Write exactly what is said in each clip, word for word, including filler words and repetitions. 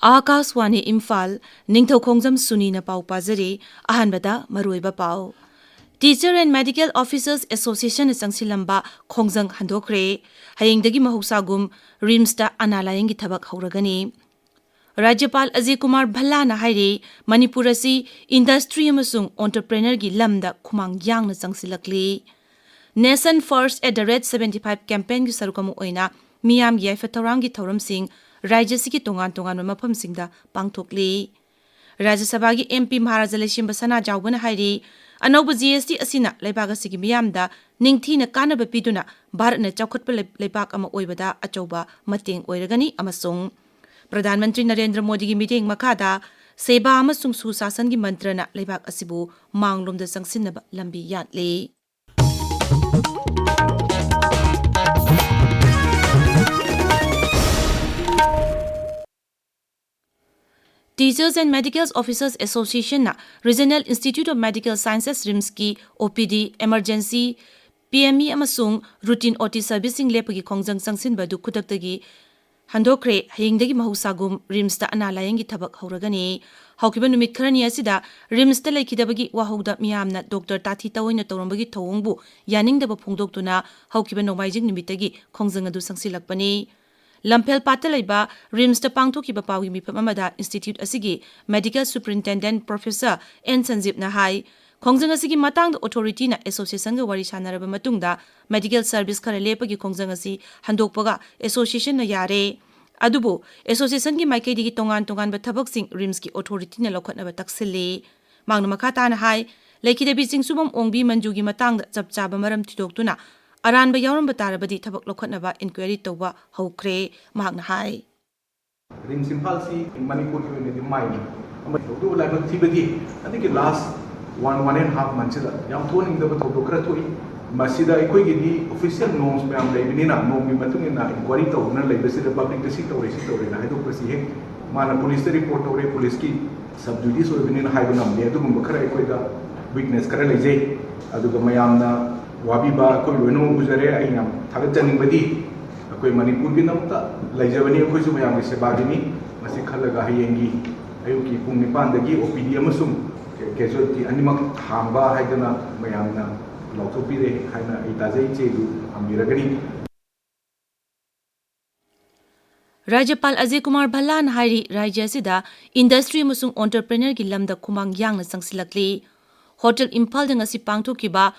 ꯑꯥꯀꯥꯁꯋꯥꯅꯤ ꯏꯝꯐꯥꯜ, ꯅꯤꯡꯊꯧꯈꯣꯡꯖꯝ ꯁꯨꯅꯤꯅ ꯄꯥꯎ ꯄꯥꯖꯔꯤ꯫ ꯑꯍꯥꯟꯕꯗ ꯃꯔꯨꯑꯣꯏꯕ ꯄꯥꯎ꯫ Teacher and Medical Officers Associationꯅ ꯆꯪꯁꯤꯜꯂꯝꯕ ꯈꯣꯡꯖꯪ ꯍꯟꯗꯣꯛꯈ꯭ꯔꯦ꯫ ꯍꯌꯦꯡꯗꯒꯤ ꯃꯍꯧꯁꯥꯒꯨꯝ ꯔꯤꯝꯁꯇ ꯑꯅꯥ ꯂꯥꯌꯦꯡꯒꯤ ꯊꯕꯛ ꯍꯧꯔꯒꯅꯤ꯫ ꯔꯥꯖ꯭ꯌꯄꯥꯜ ꯑꯖꯌ ꯀꯨꯃꯥꯔ ꯚꯜꯂꯥꯅ ꯍꯥꯏꯔꯤ, ꯃꯅꯤꯄꯨꯔ ꯑꯁꯤ industry ꯑꯃꯁꯨꯡ entrepreneurꯒꯤ ꯂꯝꯗ ꯈꯨꯃꯥꯡ ꯌꯥꯡꯅ ꯆꯪꯁꯤꯜꯂꯛꯂꯤ꯫ Nation First at the Rate seventy five campaignꯒꯤ ꯁꯔꯨꯛ ꯑꯃ ꯑꯣꯏꯅ ꯃꯤꯌꯥꯝꯒꯤ ꯌꯥꯏꯐ ꯊꯧꯔꯥꯡꯒꯤ ꯊꯧꯔꯝꯁꯤꯡ ꯔꯥꯖ꯭ꯌ ꯑꯁꯤꯒꯤ ꯇꯣꯉꯥꯟ ꯇꯣꯉꯥꯟꯕ ꯃꯐꯝꯁꯤꯡꯗ ꯄꯥꯡꯊꯣꯛꯂꯤ꯫ ꯔꯥꯖ꯭ꯌ ꯁꯚꯥꯒꯤ MP ꯃꯍꯥꯔꯥꯖꯥ ꯂꯩꯁꯦꯝꯕ ꯁꯅꯥꯖꯥꯎꯕꯅ ꯍꯥꯏꯔꯤ, ꯑꯅꯧꯕ GST ꯑꯁꯤꯅ ꯂꯩꯕꯥꯛ ꯑꯁꯤꯒꯤ ꯃꯤꯌꯥꯝꯗ ꯅꯤꯡꯊꯤꯅ ꯀꯥꯟꯅꯕ ꯄꯤꯗꯨꯅ ꯚꯥꯔꯠꯅ ꯆꯥꯎꯈꯠꯄ ꯂꯩ-, ꯂꯩꯕꯥꯛ ꯑꯃ ꯑꯣꯏꯕꯗ ꯑꯆꯧꯕ ꯃꯇꯦꯡ ꯑꯣꯏꯔꯒꯅꯤ ꯑꯃꯁꯨꯡ ꯄ꯭ꯔꯙꯥꯟ ꯃꯟꯇ꯭ꯔꯤ ꯅꯔꯦꯟꯗ꯭ꯔ ꯃꯣꯗꯤꯒꯤ ꯃꯤꯠꯌꯦꯡ ꯃꯈꯥꯗ ꯁꯦꯕꯥ ꯑꯃꯁꯨꯡ ꯁꯨꯁꯥꯁꯟꯒꯤ ꯃꯟꯇ꯭ꯔꯅ ꯂꯩꯕꯥꯛ ꯑꯁꯤꯕꯨ ꯃꯥꯡꯂꯣꯝꯗ ꯆꯪꯁꯤꯟꯅꯕ ꯂꯝꯕꯤ ꯌꯥꯠꯂꯤ꯫ Teachers and Medical Officers Associationꯅ Regional Institute of Medical Sciences RIMSꯀꯤ OPD, emergency, PME ꯑꯃꯁꯨꯡ routine OT serviceꯁꯤꯡ ꯂꯦꯞꯄꯒꯤ ꯈꯣꯡꯖꯪ ꯆꯪꯁꯤꯟꯕ ꯑꯗꯨ ꯈꯨꯗꯛꯇꯒꯤ ꯍꯟꯗꯣꯛꯈ꯭ꯔꯦ꯫ ꯍꯌꯦꯡꯗꯒꯤ ꯃꯍꯧꯁꯥꯒꯨꯝ ꯔꯤꯝꯁꯇ ꯑꯅꯥ ꯂꯥꯌꯦꯡꯒꯤ ꯊꯕꯛ ꯍꯧꯔꯒꯅꯤ꯫ ꯍꯧꯈꯤꯕ ꯅꯨꯃꯤꯠ ꯈꯔꯅꯤ ꯑꯁꯤꯗ ꯔꯤꯝꯁꯇ ꯂꯩꯈꯤꯗꯕꯒꯤ ꯋꯥꯍꯧꯗ ꯃꯤꯌꯥꯝꯅ ꯗꯣꯛꯇꯔ ꯇꯥꯊꯤ ꯇꯥꯑꯣꯏꯅ ꯇꯧꯔꯝꯕꯒꯤ ꯊꯧꯑꯣꯡꯕꯨ ꯌꯥꯅꯤꯡꯗꯕ ꯐꯣꯡꯗꯣꯛꯇꯨꯅ ꯍꯧꯈꯤꯕ ꯅꯣꯡꯃꯥꯏꯖꯤꯡ ꯅꯨꯃꯤꯠꯇꯒꯤ ꯈꯣꯡꯖꯪ ꯑꯗꯨ ꯆꯪꯁꯤꯜꯂꯛꯄꯅꯤ꯫ ꯂꯝꯐꯦꯜꯄꯥꯠꯇ ꯂꯩꯕ ꯔꯤꯝꯁꯇ ꯄꯥꯡꯊꯣꯛꯈꯤꯕ ꯄꯥꯎꯒꯤ ꯃꯤꯐꯝ ꯑꯃꯗ institute ꯑꯁꯤꯒꯤ medical superintendent professor ꯑꯦꯟ ꯁꯟꯖꯤꯞꯅ ꯍꯥꯏ, ꯈꯣꯡꯖꯪ ꯑꯁꯤꯒꯤ ꯃꯇꯥꯡꯗ authorityꯅ associationꯒ ꯋꯥꯔꯤ ꯁꯥꯟꯅꯔꯕ ꯃꯇꯨꯡꯗ medical service ꯈꯔ ꯂꯦꯞꯄꯒꯤ ꯈꯣꯡꯖꯪ ꯑꯁꯤ ꯍꯟꯗꯣꯛꯄꯒ associationꯅ ꯌꯥꯔꯦ꯫ ꯑꯗꯨꯕꯨ associationꯒꯤ ꯃꯥꯏꯀꯩꯗꯒꯤ ꯇꯣꯉꯥꯟ ꯇꯣꯉꯥꯟꯕ ꯊꯕꯛꯁꯤꯡ ꯔꯤꯝꯁꯀꯤ authorityꯅ ꯂꯧꯈꯠꯅꯕ ꯇꯛꯁꯤꯜꯂꯤ꯫ ꯃꯍꯥꯛꯅ ꯃꯈꯥ ꯇꯥꯅ ꯍꯥꯏ, ꯂꯩꯈꯤꯗꯕꯤ ꯆꯤꯡꯁꯨꯕꯝ ꯑꯣꯡꯕꯤ ꯃꯟꯖꯨꯒꯤ ꯃꯇꯥꯡꯗ ꯆꯞ ꯆꯥꯕ ꯃꯔꯝ ꯊꯤꯗꯣꯛꯇꯨꯅ ꯑꯔꯥꯟꯕ ꯌꯥꯎꯔꯝꯕ ꯇꯥꯔꯕꯗꯤ ꯊꯕꯛ ꯂꯧꯈꯠꯅꯕ inquiry ꯇꯧꯕ ꯍꯧꯈ꯭ꯔꯦ꯫ ꯃꯍꯥꯛꯅ ꯍꯥꯏ꯫ ꯔꯤꯝꯁ ꯏꯝꯐꯥꯜꯁꯤ ꯃꯅꯤꯄꯨꯔꯒꯤ ꯑꯣꯏꯅꯗꯤ ꯃꯥꯏꯅꯤ꯫ ꯑꯃꯗꯤ ꯊꯧꯗꯣꯛ ꯂꯥꯏꯕꯛ ꯊꯤꯕꯗꯤ ꯍꯟꯗꯛꯀꯤ last one, one and half monthꯁꯤꯗ ꯌꯥꯝ ꯊꯣꯛꯍꯟꯅꯤꯡꯗꯕ ꯊꯧꯗꯣꯛ ꯈꯔ ꯊꯣꯛꯏ꯫ ꯃꯁꯤꯗ ꯑꯩꯈꯣꯏꯒꯤꯗꯤ official norms ꯃꯌꯥꯝ ꯂꯩꯕꯅꯤꯅ, normꯒꯤ ꯃꯇꯨꯡ ꯏꯟꯅ inquiry ꯇꯧꯗꯨꯅ ꯂꯩꯕꯁꯤꯗ publicꯇ ꯁꯤ ꯇꯧꯔꯦ, ꯁꯤ ꯇꯧꯔꯦꯅ ꯍꯥꯏꯗꯣꯛꯄꯁꯤ ꯍꯦꯛ ꯃꯥꯅ policeꯇ report ꯇꯧꯔꯦ, policeꯀꯤ sub duties ꯑꯣꯏꯕꯅꯤꯅ ꯍꯥꯏꯕ ꯉꯝꯗꯦ꯫ ꯑꯗꯨꯒꯨꯝꯕ ꯈꯔ ꯑꯩꯈꯣꯏꯗ weakness ꯈꯔ ꯂꯩꯖꯩ꯫ ꯑꯗꯨꯒ ꯃꯌꯥꯝꯅ ꯋꯥꯕꯤꯕ ꯑꯩꯈꯣꯏ ꯂꯣꯏꯅꯃꯛ ꯎꯖꯔꯦ꯫ ꯑꯩ ꯌꯥꯝ ꯊꯥꯒꯠꯆꯅꯤꯡꯕꯗꯤ ꯑꯩꯈꯣꯏ ꯃꯅꯤꯄꯨꯔꯒꯤꯗꯃꯛꯇ ꯂꯩꯖꯕꯅꯤ, ꯑꯩꯈꯣꯏꯁꯨ ꯃꯌꯥꯝꯒꯤ ꯁꯦꯕꯥꯒꯤꯅꯤ꯫ ꯃꯁꯤ ꯈꯜꯂꯒ ꯍꯌꯦꯡꯒꯤ ꯑꯌꯨꯛꯀꯤ ꯄꯨꯡ ꯅꯤꯄꯥꯟꯗꯒꯤ ꯑꯣ ꯄꯤ ꯗꯤ ꯑꯃꯁꯨꯡ ꯀꯦꯖꯨꯋꯦꯜꯇꯤ ꯑꯅꯤꯃꯛ ꯍꯥꯡꯕ ꯍꯥꯏꯗꯅ ꯃꯌꯥꯝꯅ ꯂꯥꯎꯊꯣꯛꯄꯤꯔꯦ ꯍꯥꯏꯅ ꯑꯩ ꯇꯥꯖꯩ꯫ ꯏꯆꯦꯗꯨ ꯊꯝꯕꯤꯔꯒꯅꯤ꯫ ꯔꯥꯖ꯭ꯌꯄꯥꯜ ꯑꯖꯌ ꯀꯨꯃꯥꯔ ꯚꯜꯂꯥꯅ ꯍꯥꯏꯔꯤ, ꯔꯥꯖ꯭ꯌ ꯑꯁꯤꯗ ꯏꯟꯗꯁꯇ꯭ꯔꯤ ꯑꯃꯁꯨꯡ ꯑꯣꯟꯇꯔꯄ꯭ꯔꯦꯅꯔꯒꯤ ꯂꯝꯗ ꯈꯨꯃꯥꯡ ꯌꯥꯡꯅ ꯆꯪꯁꯤꯜꯂꯛꯂꯤ꯫ ꯍꯣꯇꯦꯜ ꯏꯝꯐꯥꯜꯗ ꯉꯁꯤ ꯄꯥꯡꯊꯣꯛꯈꯤꯕ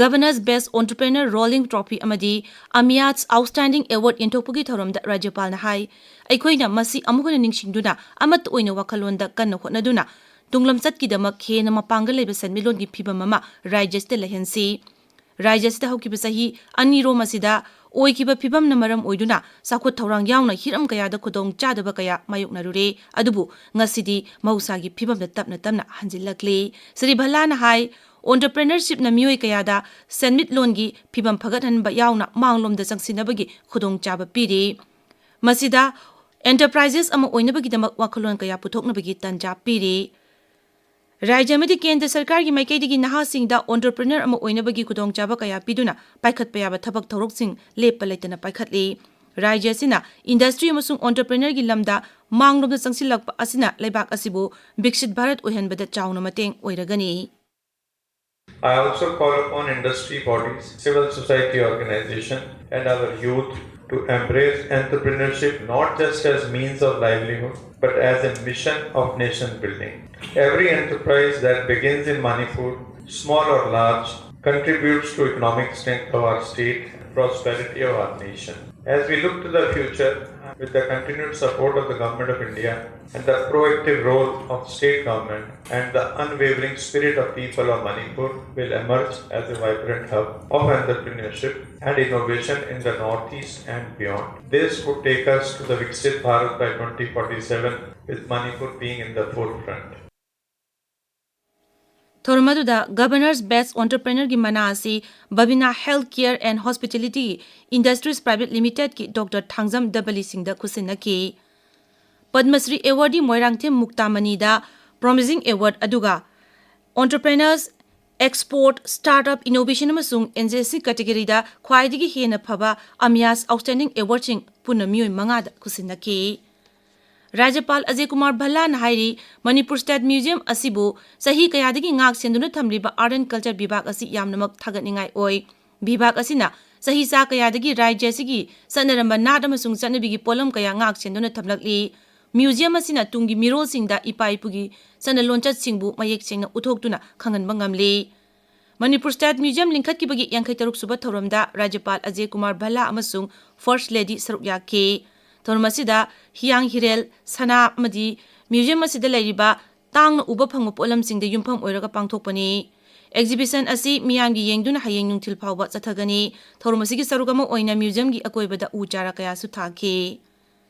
Governors Best Entrepreneur Rolling Trophy ꯑꯃꯗꯤ ꯑꯃꯤꯌꯥꯠꯁ Outstanding Award ꯌꯦꯟꯊꯣꯛꯄꯒꯤ ꯊꯧꯔꯝꯗ ꯔꯥꯖ꯭ꯌꯄꯥꯜꯅ ꯍꯥꯏ, ꯑꯩꯈꯣꯏꯅ ꯃꯁꯤ ꯑꯃꯨꯛ ꯍꯟꯅ ꯅꯤꯡꯁꯤꯡꯗꯨꯅ ꯑꯃꯠꯇ ꯑꯣꯏꯅ ꯋꯥꯈꯜꯂꯣꯟꯗ ꯀꯟꯅ ꯍꯣꯠꯅꯗꯨꯅ ꯇꯨꯡꯂꯝꯆꯠꯀꯤꯗꯃꯛ ꯍꯦꯟꯅ ꯃꯄꯥꯡꯒꯜ ꯂꯩꯕ ꯁꯦꯟꯃꯤꯠꯂꯣꯟꯒꯤ ꯐꯤꯕꯝ ꯑꯃ ꯔꯥꯖ꯭ꯌ ꯑꯁꯤꯗ ꯂꯩꯍꯟꯁꯤ꯫ ꯔꯥꯖ꯭ꯌ ꯑꯁꯤꯗ ꯍꯧꯈꯤꯕ ꯆꯍꯤ ꯑꯅꯤꯔꯣꯝ ꯑꯁꯤꯗ ꯑꯣꯏꯈꯤꯕ ꯐꯤꯕꯝꯅ ꯃꯔꯝ ꯑꯣꯏꯗꯨꯅ ꯆꯥꯎꯈꯠ ꯊꯧꯔꯥꯡ ꯌꯥꯎꯅ ꯍꯤꯔꯝ ꯀꯌꯥꯗ ꯈꯨꯗꯣꯡ ꯆꯥꯗꯕ ꯀꯌꯥ ꯃꯥꯌꯣꯛꯅꯔꯨꯔꯦ꯫ ꯑꯗꯨꯕꯨ ꯉꯁꯤꯗꯤ ꯃꯍꯧꯁꯥꯒꯤ ꯐꯤꯕꯝꯗ ꯇꯞꯅ ꯇꯞꯅ ꯍꯟꯖꯤꯜꯂꯛꯂꯤ꯫ ꯁ꯭ꯔꯤ ꯚꯜꯂꯥꯅ ꯍꯥꯏ, ꯑꯣꯟꯇꯔꯄ꯭ꯔꯦꯅꯔꯁꯤꯞꯅ ꯃꯤꯑꯣꯏ ꯀꯌꯥꯗ ꯁꯦꯟꯃꯤꯠꯂꯣꯟꯒꯤ ꯐꯤꯕꯝ ꯐꯒꯠꯍꯟꯕ ꯌꯥꯎꯅ ꯃꯥꯡꯂꯣꯝꯗ ꯆꯪꯁꯤꯟꯅꯕꯒꯤ ꯈꯨꯗꯣꯡꯆꯥꯕ ꯄꯤꯔꯤ꯫ ꯃꯁꯤꯗ ꯑꯦꯟꯇꯔꯄ꯭ꯔꯥꯏꯖꯦꯁ ꯑꯃ ꯑꯣꯏꯅꯕꯒꯤꯗꯃꯛ ꯋꯥꯈꯜꯂꯣꯟ ꯀꯌꯥ ꯄꯨꯊꯣꯛꯅꯕꯒꯤ ꯇꯥꯟꯖꯥ ꯄꯤꯔꯤ꯫ ꯔꯥꯖ꯭ꯌ ꯑꯃꯗꯤ ꯀꯦꯟꯗ꯭ꯔ ꯁꯔꯀꯥꯔꯒꯤ ꯃꯥꯏꯀꯩꯗꯒꯤ ꯅꯍꯥꯁꯤꯡꯗ ꯑꯣꯟꯇꯔꯄ꯭ꯔꯦꯅꯔ ꯑꯃ ꯑꯣꯏꯅꯕꯒꯤ ꯈꯨꯗꯣꯡꯆꯥꯕ ꯀꯌꯥ ꯄꯤꯗꯨꯅ ꯄꯥꯏꯈꯠꯄ ꯌꯥꯕ ꯊꯕꯛ ꯊꯧꯔꯛꯁꯤꯡ ꯂꯦꯞꯄ ꯂꯩꯇꯅ ꯄꯥꯏꯈꯠꯂꯤ꯫ ꯔꯥꯖ꯭ꯌ ꯑꯁꯤꯅ ꯏꯟꯗꯁꯇ꯭ꯔꯤ ꯑꯃꯁꯨꯡ ꯑꯣꯟꯇꯔꯄ꯭ꯔꯦꯅꯔꯒꯤ ꯂꯝꯗ ꯃꯥꯡꯂꯣꯝꯗ ꯆꯪꯁꯤꯜꯂꯛꯄ ꯑꯁꯤꯅ ꯂꯩꯕꯥꯛ ꯑꯁꯤꯕꯨ ꯕꯤꯛꯁꯤꯠ ꯚꯥꯔꯠ ꯑꯣꯏꯍꯟꯕꯗ ꯆꯥꯎꯅ ꯃꯇꯦꯡ ꯑꯣꯏꯔꯒꯅꯤ꯫ I also call upon industry bodies, civil society organization, and our youth to embrace entrepreneurship not just as means of livelihood, but as a mission of nation building. Every enterprise that begins in Manipur, small or large, contributes to economic strength of our state and prosperity of our nation. As we look to the future, with the continued support of the Government of India and the proactive role of state government and the unwavering spirit of people of Manipur, will emerge as a vibrant hub of entrepreneurship and innovation in the Northeast and beyond. This would take us to the Viksit Bharat by twenty forty-seven, with Manipur being in the forefront. ꯊꯧꯔꯝ ꯑꯗꯨꯗ Governors Best Entrepreneurꯒꯤ ꯃꯅꯥ ꯑꯁꯤ Babina Health Care and Hospitality Industries Private Limitedꯀꯤ doctor Thangjam Dabli ꯁꯤꯡꯗ ꯈꯨꯠꯁꯤꯟꯅꯈꯤ꯫ Padmashri awardee Moirangthem ꯃꯨꯛꯇꯥꯃꯅꯤꯗ Promising Award ꯑꯗꯨꯒ Entrepreneurs, Export, Startup, Innovation ꯑꯃꯁꯨꯡ ꯑꯦꯟ ꯖꯦ ꯁꯤ categoryꯗ ꯈ꯭ꯋꯥꯏꯗꯒꯤ ꯍꯦꯟꯅ ꯐꯕ ꯑꯃꯤꯌꯥꯁ Outstanding Awardꯁꯤꯡ ꯄꯨꯟꯅ ꯃꯤꯑꯣꯏ ꯃꯉꯥꯗ ꯈꯨꯠꯁꯤꯟꯅꯈꯤ꯫ ꯔꯥꯖ꯭ꯌꯄꯥꯜ ꯑꯖꯌ ꯀꯨꯃꯥꯔ ꯚꯜꯂꯥꯅ ꯍꯥꯏꯔꯤ, ꯃꯅꯤꯄꯨꯔ ꯁ꯭ꯇꯦꯠ ꯃ꯭ꯌꯨꯖꯤꯌꯝ ꯑꯁꯤꯕꯨ ꯆꯍꯤ ꯀꯌꯥꯗꯒꯤ ꯉꯥꯛ ꯁꯦꯟꯗꯨꯅ ꯊꯝꯂꯤꯕ ꯑꯥꯔꯠ ꯑꯦꯟ ꯀꯜꯆꯔ ꯕꯤꯚꯥꯒ ꯑꯁꯤ ꯌꯥꯝꯅꯃꯛ ꯊꯥꯒꯠꯅꯤꯡꯉꯥꯏ ꯑꯣꯏ꯫ ꯕꯤꯚꯥꯒ ꯑꯁꯤꯅ ꯆꯍꯤ ꯆꯥ ꯀꯌꯥꯗꯒꯤ ꯔꯥꯖ꯭ꯌ ꯑꯁꯤꯒꯤ ꯆꯠꯅꯔꯝꯕ ꯅꯥꯠ ꯑꯃꯁꯨꯡ ꯆꯠꯅꯕꯤꯒꯤ ꯄꯣꯠꯂꯝ ꯀꯌꯥ ꯉꯥꯛ ꯁꯦꯟꯗꯨꯅ ꯊꯝꯂꯛꯂꯤ꯫ ꯃ꯭ꯌꯨꯖꯤꯌꯝ ꯑꯁꯤꯅ ꯇꯨꯡꯒꯤ ꯃꯤꯔꯣꯜꯁꯤꯡꯗ ꯏꯄꯥ ꯏꯄꯨꯒꯤ ꯆꯠꯅ ꯂꯣꯟꯆꯠꯁꯤꯡꯕꯨ ꯃꯌꯦꯛ ꯁꯦꯡꯅ ꯎꯠꯊꯣꯛꯇꯨꯅ ꯈꯪꯍꯟꯕ ꯉꯝꯂꯤ꯫ ꯃꯅꯤꯄꯨꯔ ꯁ꯭ꯇꯦꯠ ꯃ꯭ꯌꯨꯖꯤꯌꯝ ꯂꯤꯡꯈꯠꯈꯤꯕꯒꯤ ꯌꯥꯡꯈꯩ ꯇꯔꯨꯛ ꯁꯨꯕ ꯊꯧꯔꯝꯗ ꯔꯥꯖ꯭ꯌꯄꯥꯜ ꯑꯖꯌ ꯀꯨꯃꯥꯔ ꯚꯜꯂꯥ ꯑꯃꯁꯨꯡ ꯐꯥꯔꯁ ꯂꯦꯗꯤ ꯁꯔꯨꯛ ꯌꯥꯈꯤ꯫ ꯊꯧꯔꯝ ꯑꯁꯤꯗ ꯍꯤꯌꯥꯡ ꯍꯤꯔꯦꯜ, ꯁꯅꯥ ꯑꯃꯗꯤ ꯃ꯭ꯌꯨꯖꯤꯌꯝ ꯑꯁꯤꯗ ꯂꯩꯔꯤꯕ ꯇꯥꯡꯅ ꯎꯕ ꯐꯪꯕ ꯄꯣꯠꯂꯝꯁꯤꯡꯗ ꯌꯨꯝꯐꯝ ꯑꯣꯏꯔꯒ ꯄꯥꯡꯊꯣꯛꯄꯅꯤ꯫ ꯑꯦꯛꯖꯤꯕꯤꯁꯟ ꯑꯁꯤ ꯃꯤꯌꯥꯝꯒꯤ ꯌꯦꯡꯗꯨꯅ ꯍꯌꯦꯡ ꯅꯨꯡꯊꯤꯜ ꯐꯥꯎꯕ ꯆꯠꯊꯒꯅꯤ꯫ ꯊꯧꯔꯝ ꯑꯁꯤꯒꯤ ꯁꯔꯨꯛ ꯑꯃ ꯑꯣꯏꯅ ꯃ꯭ꯌꯨꯖꯤꯌꯝꯒꯤ ꯑꯀꯣꯏꯕꯗ ꯎ ꯆꯥꯔꯥ ꯀꯌꯥꯁꯨ ꯊꯥꯈꯤ꯫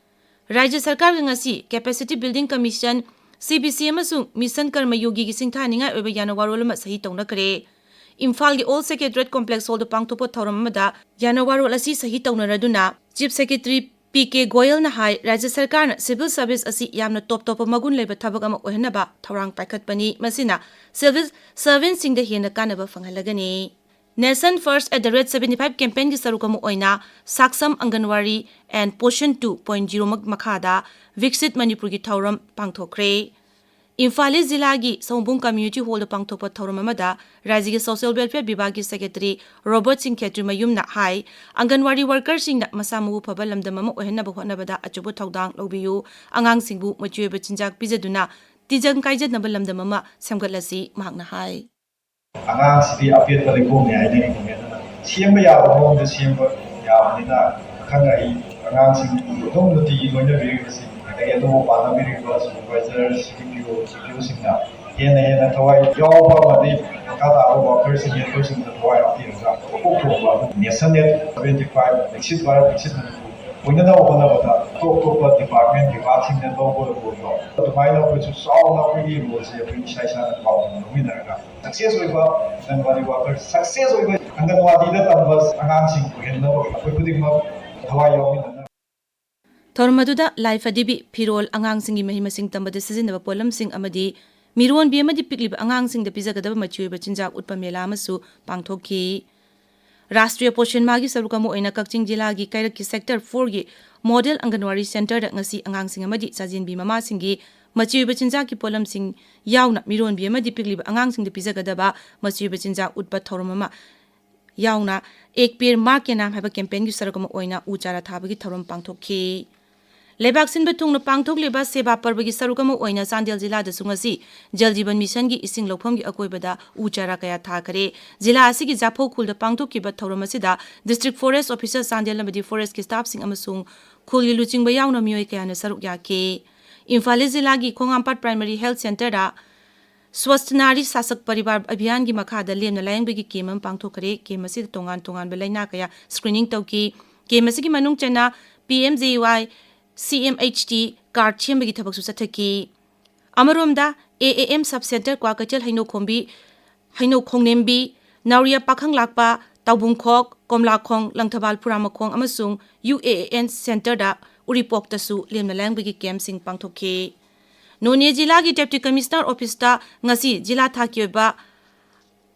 ꯔꯥꯖ꯭ꯌ ꯁꯔꯀꯥꯔꯒ ꯉꯁꯤ Capacity Building Commission, C B C, ꯑꯃꯁꯨꯡ ꯃꯤꯁꯟ ꯀꯔꯃꯌꯣꯒꯤꯒꯤ ꯁꯤꯡꯊꯥꯅꯤꯡꯉꯥꯏ ꯑꯣꯏꯕ ꯌꯥꯅꯋꯥꯔꯣꯜ ꯑꯃ ꯁꯍꯤ ꯇꯧꯅꯈ꯭ꯔꯦ꯫ ꯏꯝꯐꯥꯜꯒꯤ ꯑꯣꯜ ꯁꯦꯀ꯭ꯔꯦꯇꯔꯤꯌꯦꯠ ꯀꯣꯝꯄ꯭ꯂꯦꯛꯁ ꯍꯣꯜꯗ ꯄꯥꯡꯊꯣꯛꯄ ꯊꯧꯔꯝ ꯑꯃꯗ ꯌꯥꯅꯋꯥꯔꯣꯜ ꯑꯁꯤ ꯁꯍꯤ ꯇꯧꯅꯔꯗꯨꯅ Chief Secretary P K ꯒꯣꯌꯜꯅ ꯍꯥꯏ, ꯔꯥꯖ꯭ꯌ ꯁꯔꯀꯥꯔꯅ ꯁꯤꯚꯤꯜ ꯁꯔꯚꯤꯁ ꯑꯁꯤ ꯌꯥꯝꯅ ꯇꯣꯞ ꯇꯣꯞꯄ ꯃꯒꯨꯟ ꯂꯩꯕ ꯊꯕꯛ ꯑꯃ ꯑꯣꯏꯍꯟꯅꯕ ꯊꯧꯔꯥꯡ ꯄꯥꯏꯈꯠꯄꯅꯤ꯫ ꯃꯁꯤꯅ ꯁꯤꯚꯤꯜ ꯁꯔꯚꯦꯟꯠꯁꯤꯡꯗ ꯍꯦꯟꯅ ꯀꯥꯟꯅꯕ ꯐꯪꯍꯜꯂꯒꯅꯤ꯫ Nation First at the rate seventy five campaign ꯒꯤ ꯁꯔꯨꯛ ꯑꯃ ꯑꯣꯏꯅ ꯁꯥꯛꯁꯝ ꯑꯪꯒꯟꯋꯥꯔꯤ and Poshan two point zero ꯃꯈꯥꯗ ꯚꯤꯛꯁꯤꯠ ꯃꯅꯤꯄꯨꯔꯒꯤ ꯊꯧꯔꯝ ꯄꯥꯡꯊꯣꯛꯈ꯭ꯔꯦ꯫ ꯏꯝꯐꯥꯜ ꯏꯁ ꯖꯤꯂꯥꯒꯤ ꯁꯑꯣꯝꯕꯨꯡ ꯀꯝꯃ꯭ꯌꯨꯅꯤꯇꯤ ꯍꯣꯜꯗ ꯄꯥꯡꯊꯣꯛꯄ ꯊꯧꯔꯝ ꯑꯃꯗ ꯔꯥꯖ꯭ꯌꯒꯤ ꯁꯣꯁꯤꯌꯦꯜ ꯋꯦꯜꯐꯤꯌꯔ ꯕꯤꯚꯥꯒꯀꯤ ꯁꯦꯀ꯭ꯔꯦꯇꯔꯤ ꯔꯣꯕꯔꯠ ꯁꯤꯡ ꯈꯦꯇ꯭ꯔꯤꯃꯌꯨꯝꯅ ꯍꯥꯏ, ꯑꯪꯒꯟꯋꯥꯔꯤ ꯋꯥꯔꯀꯔꯁꯤꯡꯅ ꯃꯁꯥ ꯃꯎ ꯐꯕ ꯂꯝꯗꯝ ꯑꯃ ꯑꯣꯏꯍꯟꯅꯕ ꯍꯣꯠꯅꯕꯗ ꯑꯆꯧꯕ ꯊꯧꯗꯥꯡ ꯂꯧꯕꯤꯌꯨ, ꯑꯉꯥꯡꯁꯤꯡꯕꯨ ꯃꯆꯤ ꯑꯣꯏꯕ ꯆꯤꯟꯖꯥꯛ ꯄꯤꯖꯗꯨꯅ ꯇꯤꯟꯖꯪ ꯀꯥꯏꯖꯗꯅꯕ ꯂꯝꯗꯝ ꯑꯃ ꯁꯦꯝꯒꯠꯂꯁꯤ, ꯃꯍꯥꯛꯅ ꯍꯥꯏ꯫ ꯑꯉꯥꯡꯁꯤꯗꯤ ꯑꯄꯦꯠꯄ ꯂꯩꯈꯣꯝꯅꯤ ꯍꯥꯏꯅꯔꯤꯕꯅꯤ꯫ ꯑꯗꯨꯅ ꯁꯦꯝꯕ ꯌꯥꯕ ꯃꯑꯣꯡꯗ ꯁꯦꯝꯕ ꯌꯥꯕꯅꯤꯅ, ꯑꯈꯪ ꯑꯍꯩ ꯑꯉꯥꯡꯁꯤꯡ ꯑꯗꯨꯝ ꯅꯨꯡꯇꯤꯒꯤ ꯂꯣꯏꯅꯕꯤꯔꯤꯕꯁꯤꯡ, ꯑꯗꯒꯤ ꯑꯗꯨꯕꯨ ꯄꯥꯟꯅꯕꯤꯔꯤꯕ supervisor, C D P O, C P O ꯁꯤꯡꯅ ꯍꯦꯟꯅ ꯍꯦꯟꯅ ꯊꯋꯥꯏ ꯌꯥꯎꯕ ꯑꯃꯗꯤ ꯃꯈꯥ ꯇꯥꯕ ꯋꯥꯔꯀꯔꯁꯤꯡ, ꯍꯦꯜꯄꯔꯁꯤꯡꯗ ꯊꯋꯥꯏ ꯍꯥꯞꯄꯤꯔꯒ ꯃꯀꯣꯛ ꯊꯣꯡꯕ ꯑꯗꯨ Nation Aid seventy five, Viksit Bharat, Viksit Manipur ꯑꯣꯏꯅꯅꯕ ꯍꯣꯠꯅꯕꯗ ꯑꯇꯣꯞ ꯑꯇꯣꯞꯄ ꯗꯤꯄꯥꯔꯠꯃꯦꯟ ꯕꯤꯚꯥꯒꯁꯤꯡꯅ ꯂꯧꯕ ꯔꯣꯜꯗꯣ ꯑꯗꯨꯃꯥꯏꯅ ꯑꯩꯈꯣꯏꯁꯨ ꯆꯥꯎꯅ ꯑꯩꯈꯣꯏꯒꯤ ꯔꯣꯜꯁꯦ ꯑꯩꯈꯣꯏ ꯏꯁꯥ ꯏꯁꯥꯅ ꯄꯥꯎꯗꯝ ꯂꯧꯃꯤꯟꯅꯔꯒ success ꯑꯣꯏꯕ ꯑꯪꯒꯟꯋꯥꯗꯤ ꯋꯥꯔꯀꯔ, success ꯑꯣꯏꯕ ꯑꯪꯒꯟꯋꯥꯗꯤꯗ ꯇꯝꯕ ꯑꯉꯥꯡꯁꯤꯡ ꯑꯣꯏꯍꯟꯅꯕ ꯑꯩꯈꯣꯏ ꯈꯨꯗꯤꯡꯃꯛ ꯊꯋꯥꯏ ꯌꯥꯎꯃꯤꯟꯅꯅ ꯊꯧꯔꯝ ꯑꯗꯨꯗ ꯂꯥꯏ ꯐꯗꯤꯕꯤ, ꯐꯤꯔꯣꯜ, ꯑꯉꯥꯡꯁꯤꯡꯒꯤ ꯃꯍꯩ ꯃꯁꯤꯡ ꯇꯝꯕꯗ ꯁꯤꯖꯤꯟꯅꯕ ꯄꯣꯠꯂꯝꯁꯤꯡ ꯑꯃꯗꯤ ꯃꯤꯔꯣꯟꯕꯤ ꯑꯃꯗꯤ ꯄꯤꯛꯂꯤꯕ ꯑꯉꯥꯡꯁꯤꯡꯗ ꯄꯤꯖꯒꯗꯕ ꯃꯆꯤ ꯑꯣꯏꯕ ꯆꯤꯟꯖꯥꯛ ꯎꯠꯄ ꯃꯦꯂꯥ ꯑꯃꯁꯨ ꯄꯥꯡꯊꯣꯛꯈꯤ꯫ ꯔꯥꯁꯇ꯭ꯔꯤꯌ ꯄꯣꯁꯟ ꯃꯥꯍꯒꯤ ꯁꯔꯨꯛ ꯑꯃ ꯑꯣꯏꯅ ꯀꯛꯆꯤꯡ ꯖꯤꯂꯥꯒꯤ ꯀꯩꯔꯛꯀꯤ ꯁꯦꯛꯇꯔ ꯐꯣꯔꯒꯤ ꯃꯣꯗꯦꯜ ꯑꯪꯒꯟꯋꯥꯔꯤ ꯁꯦꯟꯇꯔꯗ ꯉꯁꯤ ꯑꯉꯥꯡꯁꯤꯡ ꯑꯃꯗꯤ ꯆꯥꯖꯦꯟꯕꯤ ꯃꯃꯥꯁꯤꯡꯒꯤ ꯃꯆꯤ ꯑꯣꯏꯕ ꯆꯤꯟꯖꯥꯛꯀꯤ ꯄꯣꯠꯂꯝꯁꯤꯡ ꯌꯥꯎꯅ ꯃꯤꯔꯣꯟꯕꯤ ꯑꯃꯗꯤ ꯄꯤꯛꯂꯤꯕ ꯑꯉꯥꯡꯁꯤꯡꯗ ꯄꯤꯖꯒꯗꯕ ꯃꯆꯤ ꯑꯣꯏꯕ ꯆꯤꯟꯖꯥꯛ ꯎꯠꯄ ꯊꯧꯔꯝ ꯑꯃ ꯌꯥꯎꯅ ꯑꯦꯛ ꯄꯦꯔ ꯃꯥ ꯀꯦ ꯅꯥꯝ ꯍꯥꯏꯕ ꯀꯦꯝꯄꯦꯟꯒꯤ ꯁꯔꯨꯛ ꯑꯃ ꯑꯣꯏꯅ ꯎ ꯆꯥꯔꯥ ꯊꯥꯕꯒꯤ ꯊꯧꯔꯝ ꯄꯥꯡꯊꯣꯛꯈꯤ꯫ ꯂꯩꯕꯥꯛ ꯁꯤꯟꯕ ꯊꯨꯡꯅ ꯄꯥꯡꯊꯣꯛꯂꯤꯕ ꯁꯦꯕꯥ ꯄꯔꯕꯒꯤ ꯁꯔꯨꯛ ꯑꯃ ꯑꯣꯏꯅ ꯆꯥꯟꯗꯦꯜ ꯖꯤꯂꯥꯗꯁꯨ ꯉꯁꯤ ꯖꯜ ꯖꯤꯕꯟ ꯃꯤꯁꯟꯒꯤ ꯏꯁꯤꯡ ꯂꯧꯐꯝꯒꯤ ꯑꯀꯣꯏꯕꯗ ꯎ ꯆꯥꯔꯥ ꯀꯌꯥ ꯊꯥꯈꯔꯦ꯫ ꯖꯤꯂꯥ ꯑꯁꯤꯒꯤ ꯖꯥꯐꯧ ꯈꯨꯜꯗ ꯄꯥꯡꯊꯣꯛꯈꯤꯕ ꯊꯧꯔꯝ ꯑꯁꯤꯗ ꯗꯤꯁꯇ꯭ꯔꯤꯛ ꯐꯣꯔꯦꯁ ꯑꯣꯐꯤꯁꯔ ꯆꯥꯟꯗꯦꯜ ꯑꯃꯗꯤ ꯐꯣꯔꯦꯁꯀꯤ ꯁ꯭ꯇꯥꯐꯁꯤꯡ ꯑꯃꯁꯨꯡ ꯈꯨꯜꯒꯤ ꯂꯨꯆꯤꯡꯕ ꯌꯥꯎꯅ ꯃꯤꯑꯣꯏ ꯀꯌꯥꯅ ꯁꯔꯨꯛ ꯌꯥꯈꯤ꯫ ꯏꯝꯐꯥꯜ ꯏꯁ ꯖꯤꯂꯥꯒꯤ ꯈꯣꯡꯉꯥꯝꯄꯥꯠ ꯄ꯭ꯔꯥꯏꯃꯥꯔꯤ ꯍꯦꯜꯊ ꯁꯦꯟꯇꯔꯗ ꯁ꯭ꯋꯁꯊ ꯅꯥꯔꯤ ꯁꯥꯁꯛ ꯄꯔꯤꯕꯥꯔ ꯑꯚꯤꯌꯥꯟꯒꯤ ꯃꯈꯥꯗ ꯂꯦꯝꯅ ꯂꯥꯌꯦꯡꯕꯒꯤ ꯀꯦꯝ ꯑꯃ ꯄꯥꯡꯊꯣꯛꯈ꯭ꯔꯦ꯫ ꯀꯦꯝ ꯑꯁꯤꯗ ꯇꯣꯉꯥꯟ ꯇꯣꯉꯥꯟꯕ ꯂꯥꯏꯅꯥ ꯀꯌꯥ ꯁ꯭ꯀ꯭ꯔꯤꯅꯤꯡ ꯇꯧꯈꯤ꯫ ꯀꯦꯝ ꯑꯁꯤꯒꯤ ꯃꯅꯨꯡ ꯆꯟꯅ ꯄꯤ ꯑꯦꯝ ꯖꯦ ꯋꯥꯏ ꯁꯤ ꯑꯦꯝ ꯑꯩꯆ ꯇꯤ ꯀꯥꯔꯗ ꯁꯦꯝꯕꯒꯤ ꯊꯕꯛꯁꯨ ꯆꯠꯊꯈꯤ꯫ ꯑꯃꯔꯣꯝꯗ, A A M sub centre Kwakeithel Heinoukhombi, Heinoukhongnembi, Naoriya Pakhanglakpa, Taobungkhok, Komlakhong, Langthabal Phuramakhong ꯑꯃꯁꯨꯡ ꯌꯨ ꯑꯦ ꯑꯦꯟ ꯁꯦꯟꯇꯔꯗ ꯎꯔꯤꯄꯣꯛꯇꯁꯨ ꯂꯦꯝꯅ ꯂꯥꯌꯦꯡꯕꯒꯤ ꯀꯦꯝꯁꯤꯡ ꯄꯥꯡꯊꯣꯛꯈꯤ꯫ ꯅꯣꯅꯦ ꯖꯤꯂꯥꯒꯤ ꯗꯦꯄ꯭ꯌꯨꯇꯤ ꯀꯃꯤꯁꯅꯔ ꯑꯣꯐꯤꯁꯇ ꯉꯁꯤ ꯖꯤꯂꯥ ꯊꯥꯛꯀꯤ ꯑꯣꯏꯕ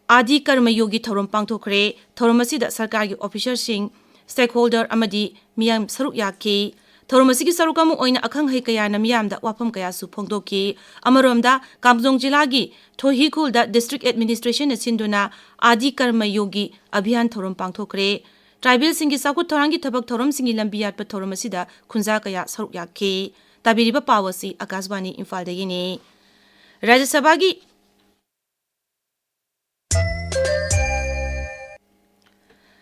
ꯑꯥꯗꯤ ꯀꯔꯃ ꯌꯣꯒꯤ ꯊꯧꯔꯝ ꯄꯥꯡꯊꯣꯛꯈ꯭ꯔꯦ꯫ ꯊꯧꯔꯝ ꯑꯁꯤꯗ ꯁꯔꯀꯥꯔꯒꯤ ꯑꯣꯐꯤꯁꯔꯁꯤꯡ, ꯁ꯭ꯇꯦꯛꯍꯣꯜꯗꯔ ꯑꯃꯗꯤ ꯃꯤꯌꯥꯝ ꯁꯔꯨꯛ ꯌꯥꯈꯤ꯫ ꯊꯧꯔꯝ ꯑꯁꯤꯒꯤ ꯁꯔꯨꯛ ꯑꯃ ꯑꯣꯏꯅ ꯑꯈꯪ ꯑꯍꯩ ꯀꯌꯥꯅ ꯃꯤꯌꯥꯝꯗ ꯋꯥꯐꯝ ꯀꯌꯥꯁꯨ ꯐꯣꯡꯗꯣꯛꯈꯤ꯫ ꯑꯃꯔꯣꯝꯗ, ꯀꯥꯝꯖꯣꯡ ꯖꯤꯂꯥꯒꯤ ꯊꯣꯍꯤꯈꯨꯜꯗ ꯗꯤꯁꯇ꯭ꯔꯤꯛ ꯑꯦꯗꯃꯤꯅꯤꯁꯇ꯭ꯔꯦꯁꯟꯅ ꯁꯤꯟꯗꯨꯅ ꯑꯥꯗꯤ ꯀꯔꯃ ꯌꯣꯒꯤ ꯑꯚꯤꯌꯥꯟ ꯊꯧꯔꯝ ꯄꯥꯡꯊꯣꯛꯈ꯭ꯔꯦ꯫ ꯇ꯭ꯔꯥꯏꯕꯦꯜꯁꯤꯡꯒꯤ ꯆꯥꯎꯈꯠ ꯊꯧꯔꯥꯡꯒꯤ ꯊꯕꯛ ꯊꯧꯔꯝꯁꯤꯡꯒꯤ ꯂꯝꯕꯤ ꯌꯥꯠꯄ ꯊꯧꯔꯝ ꯑꯁꯤꯗ ꯈꯨꯟꯖꯥ ꯀꯌꯥ ꯁꯔꯨꯛ ꯌꯥꯈꯤ꯫ ꯇꯥꯕꯤꯔꯤꯕ ꯄꯥꯎ ꯑꯁꯤ ꯑꯀꯥꯁꯕꯥꯅꯤ ꯏꯝꯐꯥꯜꯗꯒꯤꯅꯤ꯫ ꯔꯥꯖ꯭ꯌ ꯁꯚꯥꯒꯤ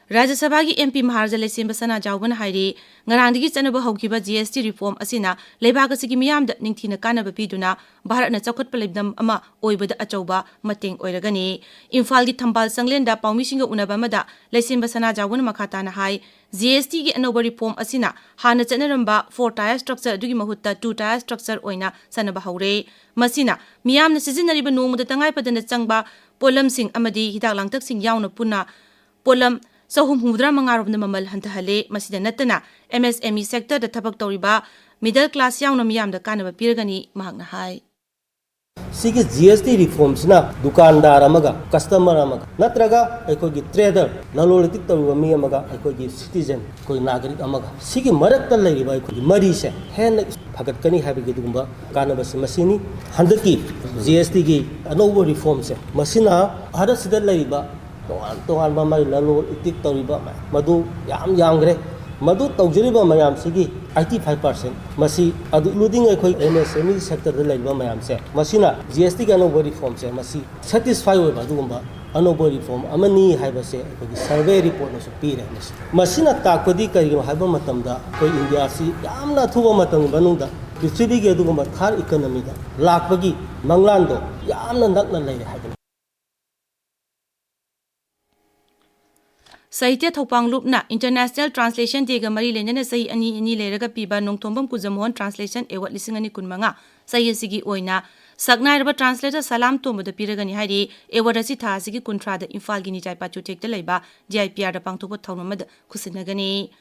ꯔꯥꯖ꯭ꯌ ꯁꯚꯥꯒꯤ ꯑꯦꯝ ꯄꯤ ꯃꯍꯥꯔꯥꯖ ꯂꯩꯁꯦꯝꯕ ꯁꯅꯥꯖꯥꯎꯕꯅ ꯍꯥꯏꯔꯤ, ꯉꯔꯥꯡꯗꯒꯤ ꯆꯠꯅꯕ ꯍꯧꯈꯤꯕ ꯖꯤ ꯑꯦꯁ ꯇꯤ ꯔꯤꯐꯣꯔꯝ ꯑꯁꯤꯅ ꯂꯩꯕꯥꯛ ꯑꯁꯤꯒꯤ ꯃꯤꯌꯥꯝꯗ ꯅꯤꯡꯊꯤꯅ ꯀꯥꯟꯅꯕ ꯄꯤꯗꯨꯅ ꯚꯥꯔꯠꯅ ꯆꯥꯎꯈꯠꯄ ꯂꯝꯗꯝ ꯑꯃ ꯑꯣꯏꯕꯗ ꯑꯆꯧꯕ ꯃꯇꯦꯡ ꯑꯣꯏꯔꯒꯅꯤ꯫ ꯏꯝꯐꯥꯜꯒꯤ ꯊꯝꯕꯥꯜ ꯆꯪꯂꯦꯟꯗ ꯄꯥꯎꯃꯤꯁꯤꯡꯒ ꯎꯅꯕ ꯑꯃꯗ ꯂꯩꯁꯦꯝꯕ ꯁꯅꯥꯖꯥꯎꯕꯅ ꯃꯈꯥ ꯇꯥꯅ ꯍꯥꯏ, ꯖꯤ ꯑꯦꯁ ꯇꯤꯒꯤ ꯑꯅꯧꯕ ꯔꯤꯐꯣꯔꯝ ꯑꯁꯤꯅ ꯍꯥꯟꯅ ꯆꯠꯅꯔꯝꯕ ꯐꯣꯔ ꯇꯥꯌꯔ ꯁ꯭ꯇ꯭ꯔꯛꯆꯔ ꯑꯗꯨꯒꯤ ꯃꯍꯨꯠꯇ ꯇꯨ ꯇꯥꯌꯔ ꯁ꯭ꯇ꯭ꯔꯛꯆꯔ ꯑꯣꯏꯅ ꯆꯠꯅꯕ ꯍꯧꯔꯦ꯫ ꯃꯁꯤꯅ ꯃꯤꯌꯥꯝꯅ ꯁꯤꯖꯤꯟꯅꯔꯤꯕ ꯅꯣꯡꯃꯗ ꯇꯉꯥꯏ ꯐꯗꯅ ꯆꯪꯕ ꯄꯣꯠꯂꯝꯁꯤꯡ ꯑꯃꯗꯤ ꯍꯤꯗꯥꯛ ꯂꯥꯡꯊꯛꯁꯤꯡ ꯌꯥꯎꯅ ꯄꯨꯟꯅ ꯄꯣꯠꯂꯝ ꯆꯍꯨꯝ ꯍꯨꯝꯐꯨꯇꯔꯥ ꯃꯉꯥ ꯔꯣꯝꯗ ꯃꯃꯜ ꯍꯟꯊꯍꯜꯂꯦ꯫ ꯃꯁꯤꯗ ꯅꯠꯇꯅ, ꯑꯦꯝ ꯑꯦꯁ ꯑꯦꯝ ꯏ ꯁꯦꯛꯇꯔꯗ ꯊꯕꯛ ꯇꯧꯔꯤꯕ ꯃꯤꯗꯜ ꯀ꯭ꯂꯥꯁ ꯌꯥꯎꯅ ꯃꯤꯌꯥꯝꯗ ꯀꯥꯟꯅꯕ ꯄꯤꯔꯒꯅꯤ, ꯃꯍꯥꯛꯅ ꯍꯥꯏ꯫ ꯁꯤꯒꯤ ꯖꯤ ꯑꯦꯁ ꯇꯤ ꯔꯤꯐꯣꯔꯝꯁꯤꯅ ꯗꯨꯀꯥꯟꯗꯥꯔ ꯑꯃꯒ, ꯀꯁꯇꯃꯔ ꯑꯃꯒ, ꯅꯠꯇ꯭ꯔꯒ ꯑꯩꯈꯣꯏꯒꯤ ꯇ꯭ꯔꯦꯗꯔ, ꯂꯂꯣꯟ ꯏꯇꯤꯛ ꯇꯧꯔꯤꯕ ꯃꯤ ꯑꯃꯒ, ꯑꯩꯈꯣꯏꯒꯤ ꯁꯤꯇꯤꯖꯦꯟ, ꯑꯩꯈꯣꯏ ꯅꯥꯒꯔꯤꯛ ꯑꯃꯒ, ꯁꯤꯒꯤ ꯃꯔꯛꯇ ꯂꯩꯔꯤꯕ ꯑꯩꯈꯣꯏꯒꯤ ꯃꯔꯤꯁꯦ ꯍꯦꯟꯅ ꯐꯒꯠꯀꯅꯤ ꯍꯥꯏꯕꯒꯤ ꯑꯗꯨꯒꯨꯝꯕ ꯀꯥꯟꯅꯕꯁꯤ ꯃꯁꯤꯅꯤ꯫ ꯍꯟꯗꯛꯀꯤ ꯖꯤ ꯑꯦꯁ ꯇꯤꯒꯤ ꯑꯅꯧꯕ ꯔꯤꯐꯣꯔꯝꯁꯦ, ꯃꯁꯤꯅ ꯚꯥꯔꯠꯁꯤꯗ ꯂꯩꯔꯤꯕ ꯇꯣꯉꯥꯟ ꯇꯣꯉꯥꯟꯕ ꯃꯥꯒꯤ ꯂꯂꯣꯟ ꯏꯇꯤꯛ ꯇꯧꯔꯤꯕ ꯃꯌꯥꯝ ꯃꯗꯨ ꯌꯥꯝ ꯌꯥꯝꯈ꯭ꯔꯦ꯫ ꯃꯗꯨ ꯇꯧꯖꯔꯤꯕ ꯃꯌꯥꯝꯁꯤꯒꯤ ꯑꯥꯏꯇꯤ ꯐꯥꯏꯚ ꯄꯥꯔꯁꯦꯟ ꯃꯁꯤ, ꯑꯗꯨ including ꯑꯩꯈꯣꯏ ꯑꯦꯝ ꯑꯦꯁ ꯑꯦꯝ ꯏ ꯁꯦꯛꯇꯔꯗ ꯂꯩꯔꯤꯕ ꯃꯌꯥꯝꯁꯦ, ꯃꯁꯤꯅ ꯖꯤ ꯑꯦꯁ ꯇꯤꯒꯤ ꯑꯅꯧꯕ ꯔꯤꯐꯣꯔꯝꯁꯦ ꯃꯁꯤ ꯁꯦꯇꯤꯁꯐꯥꯏ ꯑꯣꯏꯕ ꯑꯗꯨꯒꯨꯝꯕ ꯑꯅꯧꯕ ꯔꯤꯐꯣꯔꯝ ꯑꯃꯅꯤ ꯍꯥꯏꯕꯁꯦ ꯑꯩꯈꯣꯏꯒꯤ ꯁꯔꯚꯦ ꯔꯤꯄꯣꯔꯠꯅꯁꯨ ꯄꯤꯔꯦ꯫ ꯃꯁꯤ, ꯃꯁꯤꯅ ꯇꯥꯛꯄꯗꯤ ꯀꯔꯤꯒꯤꯅꯣ ꯍꯥꯏꯕ ꯃꯇꯝꯗ ꯑꯩꯈꯣꯏ ꯏꯟꯗꯤꯌꯥꯁꯤ ꯌꯥꯝꯅ ꯑꯊꯨꯕ ꯃꯇꯝꯒꯤ ꯃꯅꯨꯡꯗ ꯄ꯭ꯔꯤꯊꯤꯕꯤꯒꯤ ꯑꯗꯨꯒꯨꯝꯕ ꯊꯥꯔ ꯏꯀꯣꯅꯣꯃꯤꯗ ꯂꯥꯛꯄꯒꯤ ꯃꯪꯂꯥꯟꯗꯣ ꯌꯥꯝꯅ ꯅꯛꯅ ꯂꯩꯔꯦ ꯍꯥꯏꯕꯅꯤ꯫ ꯁꯥꯍꯤꯇ꯭ꯌ ꯊꯧꯄꯥꯡ ꯂꯨꯞꯅ International Translation Day ꯒ ꯃꯔꯤ ꯂꯩꯅꯅ ꯆꯍꯤ ꯑꯅꯤ ꯑꯅꯤ ꯂꯩꯔꯒ ꯄꯤꯕ ꯅꯣꯡꯊꯣꯝꯕꯝ ꯀꯨꯟꯖꯃꯣꯍꯟ Translation Award ꯂꯤꯁꯤꯡ ꯑꯅꯤ ꯀꯨꯟꯃꯉꯥ ꯆꯍꯤ ꯑꯁꯤꯒꯤ ꯑꯣꯏꯅ ꯁꯛꯅꯥꯏꯔꯕ translator ꯁꯂꯥꯝ ꯇꯣꯝꯕꯗ ꯄꯤꯔꯒꯅꯤ ꯍꯥꯏꯔꯤ꯫ Award ꯑꯁꯤ ꯊꯥ ꯑꯁꯤꯒꯤ ꯀꯨꯟꯊ꯭ꯔꯥꯗ ꯏꯝꯐꯥꯜꯒꯤ ꯅꯤꯖꯥꯏ ꯄꯥꯆꯨꯊꯦꯛꯇ ꯂꯩꯕ D I P R ꯗ ꯄꯥꯡꯊꯣꯛꯄ ꯊꯧꯔꯝ ꯑꯃꯗ ꯈꯨꯠꯁꯤꯟꯅꯒꯅꯤ꯫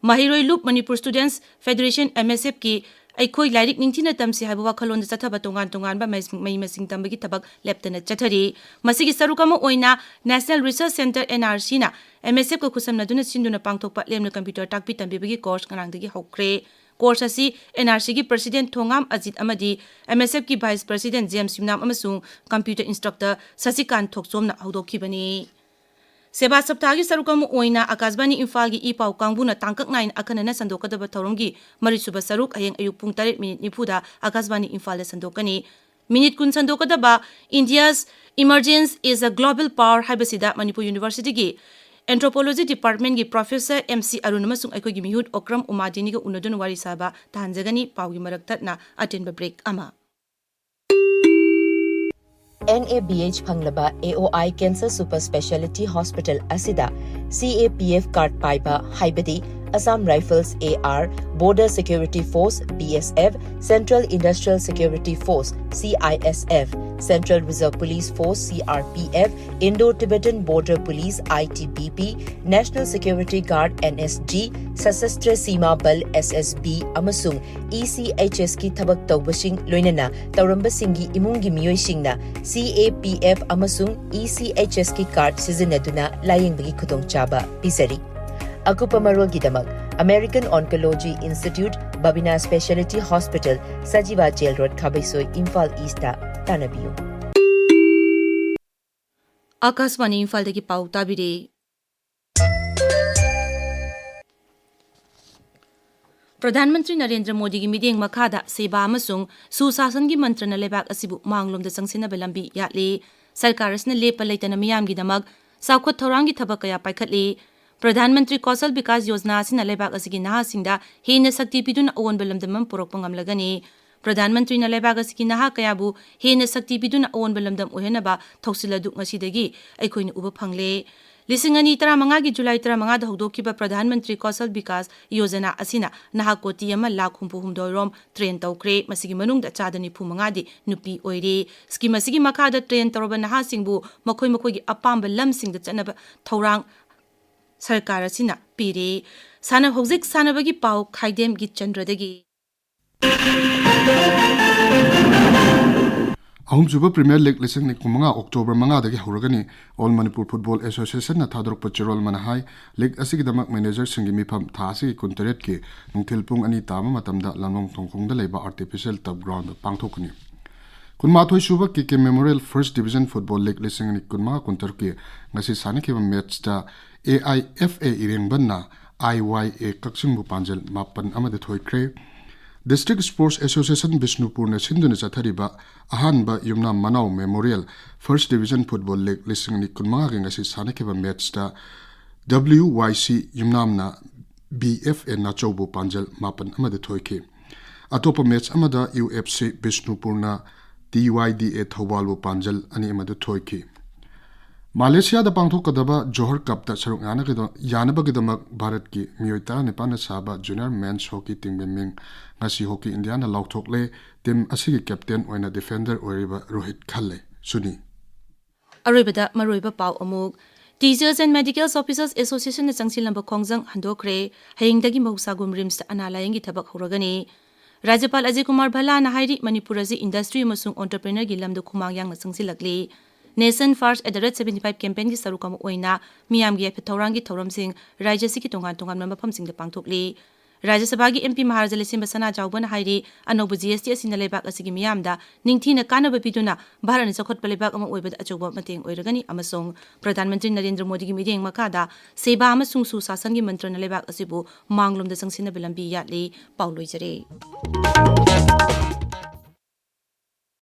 ꯃꯍꯩꯔꯣꯏ ꯂꯨꯞ Manipur Students Federation, M S F ꯀꯤ ꯑꯩꯈꯣꯏ ꯂꯥꯏꯔꯤꯛ ꯅꯤꯡꯊꯤꯅ ꯇꯝꯁꯤ ꯍꯥꯏꯕ ꯋꯥꯈꯜꯂꯣꯟꯗ ꯆꯠꯊꯕ ꯇꯣꯉꯥꯟ ꯇꯣꯉꯥꯟꯕ ꯃꯍꯩ ꯃꯍꯩ ꯃꯁꯤꯡ ꯇꯝꯕꯒꯤ ꯊꯕꯛ ꯂꯦꯞꯇꯅ ꯆꯠꯊꯔꯤ꯫ ꯃꯁꯤꯒꯤ ꯁꯔꯨꯛ ꯑꯃ ꯑꯣꯏꯅ National Research Centre, N R C ꯅ M S F ꯀ ꯈꯨꯠꯁꯝꯅꯗꯨꯅ ꯁꯤꯟꯗꯨꯅ ꯄꯥꯡꯊꯣꯛꯄ ꯂꯦꯝꯅ computer ꯇꯥꯛꯄꯤ ꯇꯝꯕꯤꯕꯒꯤ course ꯉꯔꯥꯡꯗꯒꯤ ꯍꯧꯈ꯭ꯔꯦ꯫ Course ꯑꯁꯤ N R C ꯒꯤ President ꯊꯣꯉꯥꯝ ꯑꯖꯤꯠ ꯑꯃꯗꯤ M S F ꯀꯤ Vice President James ꯌꯨꯝꯅꯥꯝ ꯑꯃꯁꯨꯡ computer instructor ꯁꯁꯤꯀꯥꯟ ꯊꯣꯛꯆꯣꯝꯅ ꯍꯧꯗꯣꯛꯈꯤꯕꯅꯤ꯫ ꯁꯦꯕꯥ ꯁꯞꯇꯥꯒꯤ ꯁꯔꯨꯛ ꯑꯃ ꯑꯣꯏꯅ ꯑꯥꯀꯥꯁꯕꯥꯅꯤ ꯏꯝꯐꯥꯜꯒꯤ ꯏ ꯄꯥꯎ ꯀꯥꯡꯕꯨꯅ ꯇꯥꯡꯀꯛ ꯅꯥꯏꯅ ꯑꯈꯟꯅꯅ ꯁꯟꯗꯣꯛꯀꯗꯕ ꯊꯧꯔꯝꯒꯤ ꯃꯔꯤꯁꯨꯕ ꯁꯔꯨꯛ ꯍꯌꯦꯡ ꯑꯌꯨꯛ ꯄꯨꯡ ꯇꯔꯦꯠ ꯃꯤꯅꯤꯠ ꯅꯤꯐꯨꯗ ꯑꯥꯀꯥꯁꯕꯥꯅꯤ ꯏꯝꯐꯥꯜꯗ ꯁꯟꯗꯣꯛꯀꯅꯤ꯫ ꯃꯤꯅꯤꯠ ꯀꯨꯟ ꯁꯟꯗꯣꯛꯀꯗꯕ India's Emergence is a Global Power ꯍꯥꯏꯕꯁꯤꯗ ꯃꯅꯤꯄꯨꯔ ꯌꯨꯅꯤꯚꯔꯁꯤꯇꯤꯒꯤ Anthropology Department ꯀꯤ Professor M C ꯑꯔꯨꯟ ꯑꯃꯁꯨꯡ ꯑꯩꯈꯣꯏꯒꯤ ꯃꯤꯍꯨꯠ ꯑꯣꯀ꯭ꯔꯝ ꯎꯃꯥꯗꯤꯅꯤꯒ ꯎꯅꯗꯨꯅ ꯋꯥꯔꯤ ꯁꯥꯕ ꯇꯥꯍꯟꯖꯒꯅꯤ꯫ ꯄꯥꯎꯒꯤ ꯃꯔꯛ ꯊꯠꯅ ꯑꯇꯦꯟꯕ break ꯑꯃ꯫ N A B H ꯐꯪꯂꯕ A O I Cancer Super Speciality Hospital ꯑꯁꯤꯗ C A P F card ꯄꯥꯏꯕ, ꯍꯥꯏꯕꯗꯤ Assam Rifles, A R, Border Security Force, B S F, Central Industrial Security Force, C I S F, Central Reserve Police Force, C R P F, Indo-Tibetan Border Police, I T B P, National Security Guard, N S G, Sashastra Seema Bal, S S B, ꯑꯃꯁꯨꯡ E C H S ꯀꯤ ꯊꯕꯛ ꯇꯧꯕꯁꯤꯡ, ꯂꯣꯏꯅꯅ ꯇꯧꯔꯝꯕꯁꯤꯡꯒꯤ ꯏꯃꯨꯡꯒꯤ ꯃꯤꯑꯣꯏꯁꯤꯡꯅ C A P F ꯑꯃꯁꯨꯡ E C H S ꯀꯤ card ꯁꯤꯖꯤꯟꯅꯗꯨꯅ ꯂꯥꯌꯦꯡꯕꯒꯤ ꯈꯨꯗꯣꯡꯆꯥꯕ ꯄꯤꯖꯔꯤ꯫ ꯑꯀꯨꯞꯄ ꯃꯔꯣꯜꯒꯤꯗꯃꯛ American Oncology Institute, Babina Specialty Hospital, Sajiwa jail road, Khabeisoi, Imphal east ꯇꯥꯟꯅꯕꯤꯌꯨ꯫ ꯑꯥꯀꯥꯁꯕꯥꯅꯤ ꯏꯝꯐꯥꯜꯗꯒꯤ ꯄꯥꯎ ꯇꯥꯕꯤꯔꯤ꯫ ꯄ꯭ꯔꯙꯥꯟ ꯃꯟꯇ꯭ꯔꯤ ꯅꯔꯦꯟꯗ꯭ꯔ ꯃꯣꯗꯤꯒꯤ ꯃꯤꯠꯌꯦꯡ ꯃꯈꯥꯗ ꯁꯦꯕꯥ ꯑꯃꯁꯨꯡ ꯁꯨꯁꯥꯁꯟꯒꯤ ꯃꯟꯇ꯭ꯔꯅ ꯂꯩꯕꯥꯛ ꯑꯁꯤꯕꯨ ꯃꯥꯡꯂꯣꯝꯗ ꯆꯪꯁꯤꯟꯅꯕ ꯂꯝꯕꯤ ꯌꯥꯠꯂꯤ꯫ ꯁꯔꯀꯥꯔ ꯑꯁꯤꯅ ꯂꯦꯞꯄ ꯂꯩꯇꯅ ꯃꯤꯌꯥꯝꯒꯤꯗꯃꯛ ꯆꯥꯎꯈꯠ ꯊꯧꯔꯥꯡꯒꯤ ꯊꯕꯛ ꯀꯌꯥ ꯄꯥꯏꯈꯠꯂꯤ꯫ ꯄ꯭ꯔꯙꯥꯟ ꯃꯟꯇ꯭ꯔꯤ ꯀꯧꯁꯜ ꯕꯤꯀꯥꯁ ꯌꯣꯖꯅꯥ ꯑꯁꯤꯅ ꯂꯩꯕꯥꯛ ꯑꯁꯤꯒꯤ ꯅꯍꯥꯁꯤꯡꯗ ꯍꯦꯟꯅ ꯁꯛꯇꯤ ꯄꯤꯗꯨꯅ ꯑꯑꯣꯟꯕ ꯂꯝꯗꯝ ꯑꯃ ꯄꯨꯔꯛꯄ ꯉꯝꯂꯒꯅꯤ꯫ ꯄ꯭ꯔꯙꯥꯟ ꯃꯟꯇ꯭ꯔꯤꯅ ꯂꯩꯕꯥꯛ ꯑꯁꯤꯒꯤ ꯅꯍꯥ ꯀꯌꯥꯕꯨ ꯍꯦꯟꯅ ꯁꯛꯇꯤ ꯄꯤꯗꯨꯅ ꯑꯑꯣꯟꯕ ꯂꯝꯗꯝ ꯑꯣꯏꯍꯟꯅꯕ ꯊꯧꯁꯤꯜ ꯑꯗꯨ ꯉꯁꯤꯗꯒꯤ ꯑꯩꯈꯣꯏꯅ ꯎꯕ ꯐꯪꯂꯦ꯫ ꯂꯤꯁꯤꯡ ꯑꯅꯤ ꯇꯔꯥꯃꯉꯥꯒꯤ ꯖꯨꯂꯥꯏ ꯇꯔꯥꯃꯉꯥꯗ ꯍꯧꯗꯣꯛꯈꯤꯕ ꯄ꯭ꯔꯙꯥꯟ ꯃꯟꯇ꯭ꯔꯤ ꯀꯧꯁꯜ ꯕꯤꯀꯥꯁ ꯌꯣꯖꯅꯥ ꯑꯁꯤꯅ ꯅꯍꯥ ꯀꯣꯇꯤ ꯑꯃ ꯂꯥꯈ ꯍꯨꯝꯐꯨ ꯍꯨꯝꯗꯣꯏ ꯔꯣꯝ ꯇ꯭ꯔꯦꯟ ꯇꯧꯈ꯭ꯔꯦ꯫ ꯃꯁꯤꯒꯤ ꯃꯅꯨꯡꯗ ꯆꯥꯗ ꯅꯤꯐꯨ ꯃꯉꯥꯗꯤ ꯅꯨꯄꯤ ꯑꯣꯏꯔꯦ꯫ ꯁ꯭ꯀꯤꯝ ꯑꯁꯤꯒꯤ ꯃꯈꯥꯗ ꯇ꯭ꯔꯦꯟ ꯇꯧꯔꯕ ꯅꯍꯥꯁꯤꯡꯕꯨ ꯃꯈꯣꯏ ꯃꯈꯣꯏꯒꯤ ꯑꯄꯥꯝꯕ ꯂꯝꯁꯤꯡꯗ ꯆꯠꯅꯕ ꯊꯧꯔꯥꯡ ꯁꯔꯀꯥꯔ ꯑꯁꯤꯅ ꯄꯤꯔꯦ꯫ ꯁꯥꯟꯅ-, ꯍꯧꯖꯤꯛ ꯁꯥꯟꯅꯕꯒꯤ ꯄꯥꯎ ꯈꯥꯏꯗꯦꯝ ꯒꯤꯠꯆꯟꯗ꯭ꯔꯗꯒꯤ꯫ ꯑꯍꯨꯝꯁꯨꯕ ꯄ꯭ꯔꯤꯃꯤꯌꯔ ꯂꯤꯒ ꯂꯤꯁꯤꯡ ꯑꯅꯤ ꯀꯨꯟꯃꯉꯥ ꯑꯣꯛꯇꯣꯕꯔ ꯃꯉꯥꯗꯒꯤ ꯍꯧꯔꯒꯅꯤ꯫ ꯑꯣꯜ ꯃꯅꯤꯄꯨꯔ ꯐꯨꯠꯕꯣꯜ ꯑꯦꯁꯣꯁꯤꯌꯦꯁꯟꯅ ꯊꯥꯗꯣꯔꯛꯄ ꯆꯦꯔꯣꯜ ꯑꯃꯅ ꯍꯥꯏ, ꯂꯤꯒ ꯑꯁꯤꯒꯤꯗꯃꯛ ꯃꯦꯅꯦꯖꯔꯁꯤꯡꯒꯤ ꯃꯤꯐꯝ ꯊꯥ ꯑꯁꯤꯒꯤ ꯀꯨꯟꯇꯔꯦꯠꯀꯤ ꯅꯨꯡꯊꯤꯜ ꯄꯨꯡ ꯑꯅꯤ ꯇꯥꯕ ꯃꯇꯝꯗ ꯂꯝꯂꯣꯡ ꯊꯣꯡꯈꯣꯡꯗ ꯂꯩꯕ ꯑꯥꯔꯇꯤꯐꯤꯁꯤꯌꯦꯜ ꯇꯔꯐ ꯒ꯭ꯔꯥꯎꯟꯗ ꯄꯥꯡꯊꯣꯛꯀꯅꯤ꯫ ꯀꯨꯟꯃꯥꯊꯣꯏ ꯁꯨꯕ K K memorial first division football league ꯂꯤꯁꯤꯡ ꯑꯅꯤ ꯀꯨꯟꯃꯉꯥ ꯀꯨꯟꯇꯔꯨꯛꯀꯤ ꯉꯁꯤ ꯁꯥꯟꯅꯈꯤꯕ ꯃꯦꯠꯁꯇ ꯑꯦ ꯑꯥꯏ ꯑꯦꯐ ꯑꯦ ꯏꯔꯦꯡꯕꯟꯅ ꯑꯥꯏ ꯋꯥꯏ ꯑꯦ ꯀꯛꯆꯤꯡꯕꯨ ꯄꯥꯟꯖꯜ ꯃꯥꯄꯟ ꯑꯃꯗ ꯊꯣꯏꯈ꯭ꯔꯦ꯫ ꯗꯤꯁꯇ꯭ꯔꯤꯛ ꯁ꯭ꯄꯣꯔꯠꯁ ꯑꯦꯁꯣꯁꯤꯌꯦꯁꯟ ꯕꯤꯁꯅꯨꯄꯨꯔꯅ ꯁꯤꯟꯗꯨꯅ ꯆꯠꯊꯔꯤꯕ ꯑꯍꯥꯟꯕ ꯌꯨꯝꯅꯥꯝ ꯃꯅꯥꯎ memorial first division football league ꯂꯤꯁꯤꯡ ꯑꯅꯤ ꯀꯨꯟꯃꯉꯥꯒꯤ ꯉꯁꯤ ꯁꯥꯟꯅꯈꯤꯕ ꯃꯦꯠꯁꯇ ꯗꯕ꯭ꯂꯤꯌꯨ ꯋꯥꯏ ꯁꯤ ꯌꯨꯝꯅꯥꯝꯅ ꯕꯤ ꯑꯦꯐ ꯑꯦ ꯅꯥꯆꯧꯕꯨ ꯄꯥꯟꯖꯜ ꯃꯥꯄꯟ ꯑꯃꯗ ꯊꯣꯏꯈꯤ꯫ ꯑꯇꯣꯞꯄ ꯃꯦꯠꯁ ꯑꯃꯗ ꯌꯨ ꯑꯦꯐ ꯁꯤ ꯕꯤꯁꯅꯨꯄꯨꯔꯅ ꯇꯤ ꯋꯥꯏ ꯗꯤ ꯑꯦ ꯊꯧꯕꯥꯜꯕꯨ ꯄꯥꯟꯖꯜ ꯑꯅꯤ ꯑꯃꯗ ꯊꯣꯏꯈꯤ꯫ ꯃꯥꯂꯦꯁꯤꯌꯥꯗ ꯄꯥꯡꯊꯣꯛꯀꯗꯕ ꯖꯣꯍꯔ ꯀꯞꯇ ꯁꯔꯨꯛ ꯌꯥꯅꯒꯗꯣ-, ꯌꯥꯅꯕꯒꯤꯗꯃꯛ ꯚꯥꯔꯠꯀꯤ ꯃꯤꯑꯣꯏ ꯇꯔꯥꯅꯤꯄꯥꯟꯅ ꯁꯥꯕ ꯖꯨꯅꯤꯌꯔ ꯃꯦꯟꯁ ꯍꯣꯀꯤ ꯇꯤꯝꯒꯤ ꯃꯤꯡ ꯉꯁꯤ ꯍꯣꯀꯤ ꯏꯟꯗꯤꯌꯥꯅ ꯂꯥꯎꯊꯣꯛꯂꯦ꯫ ꯇꯤꯝ ꯑꯁꯤꯒꯤ ꯀꯦꯞꯇꯦꯟ ꯑꯣꯏꯅ ꯗꯤꯐꯦꯟꯗꯔ ꯑꯣꯏꯔꯤꯕ ꯔꯣꯍꯤꯠ ꯈꯜꯂꯦ꯫ ꯁꯨꯅꯤ꯫ ꯑꯔꯣꯏꯕꯗ ꯃꯔꯨꯑꯣꯏꯕ ꯄꯥꯎ ꯑꯃꯨꯛ꯫ Teachers and Medical Officers Association ꯅ ꯆꯪꯁꯤꯜꯂꯝꯕ ꯈꯣꯡꯖꯪ ꯍꯟꯗꯣꯛꯈ꯭ꯔꯦ꯫ ꯍꯌꯦꯡꯗꯒꯤ ꯃꯍꯧꯁꯥꯒꯨꯝ ꯔꯤꯝꯁꯇ ꯑꯅꯥ ꯂꯥꯌꯦꯡꯒꯤ ꯊꯕꯛ ꯍꯧꯔꯒꯅꯤ꯫ ꯔꯥꯖ꯭ꯌꯄꯥꯜ ꯑꯖꯌ ꯀꯨꯃꯥꯔ ꯚꯜꯂꯥꯅ ꯍꯥꯏꯔꯤ, ꯃꯅꯤꯄꯨꯔ ꯑꯁꯤ ꯏꯟꯗꯁꯇ꯭ꯔꯤ ꯑꯃꯁꯨꯡ ꯑꯣꯟꯇꯔꯄ꯭ꯔꯤꯅꯔꯒꯤ ꯂꯝꯗ ꯈꯨꯃꯥꯡ ꯌꯥꯡꯅ ꯆꯪꯁꯤꯜꯂꯛꯂꯤ꯫ Nation First at the rate seventy five campaign ꯒꯤ ꯁꯔꯨꯛ ꯑꯃ ꯑꯣꯏꯅ ꯃꯤꯌꯥꯝꯒꯤ ꯌꯥꯏꯐ ꯊꯧꯔꯥꯡꯒꯤ ꯊꯧꯔꯝꯁꯤꯡ ꯔꯥꯖ꯭ꯌ ꯑꯁꯤꯒꯤ ꯇꯣꯉꯥꯟ ꯇꯣꯉꯥꯟꯕ ꯃꯐꯝꯁꯤꯡꯗ ꯄꯥꯡꯊꯣꯛꯂꯤ꯫ ꯔꯥꯖ꯭ꯌ ꯁꯚꯥꯒꯤ M P ꯃꯍꯥꯔꯥꯖ ꯂꯩꯁꯦꯝꯕ ꯁꯅꯥꯖꯥꯎꯕꯅ ꯍꯥꯏꯔꯤ, ꯑꯅꯧꯕ G S T ꯑꯁꯤꯅ ꯂꯩꯕꯥꯛ ꯑꯁꯤꯒꯤ ꯃꯤꯌꯥꯝꯗ ꯅꯤꯡꯊꯤꯅ ꯀꯥꯟꯅꯕ ꯄꯤꯗꯨꯅ ꯚꯥꯔꯠꯅ ꯆꯥꯎꯈꯠꯄ ꯂꯩꯕꯥꯛ ꯑꯃ ꯑꯣꯏꯕꯗ ꯑꯆꯧꯕ ꯃꯇꯦꯡ ꯑꯣꯏꯔꯒꯅꯤ ꯑꯃꯁꯨꯡ ꯄ꯭ꯔꯙꯥꯟ ꯃꯟꯇ꯭ꯔꯤ ꯅꯔꯦꯟꯗ꯭ꯔ ꯃꯣꯗꯤꯒꯤ ꯃꯤꯠꯌꯦꯡ ꯃꯈꯥꯗ ꯁꯦꯕꯥ ꯑꯃꯁꯨꯡ ꯁꯨꯁꯥꯁꯟꯒꯤ ꯃꯟꯇ꯭ꯔꯅ ꯂꯩꯕꯥꯛ ꯑꯁꯤꯕꯨ ꯃꯥꯡꯂꯣꯝꯗ ꯆꯪꯁꯤꯟꯅꯕ ꯂꯝꯕꯤ ꯌꯥꯠꯂꯤ꯫ ꯄꯥꯎ ꯂꯣꯏꯖꯔꯦ꯫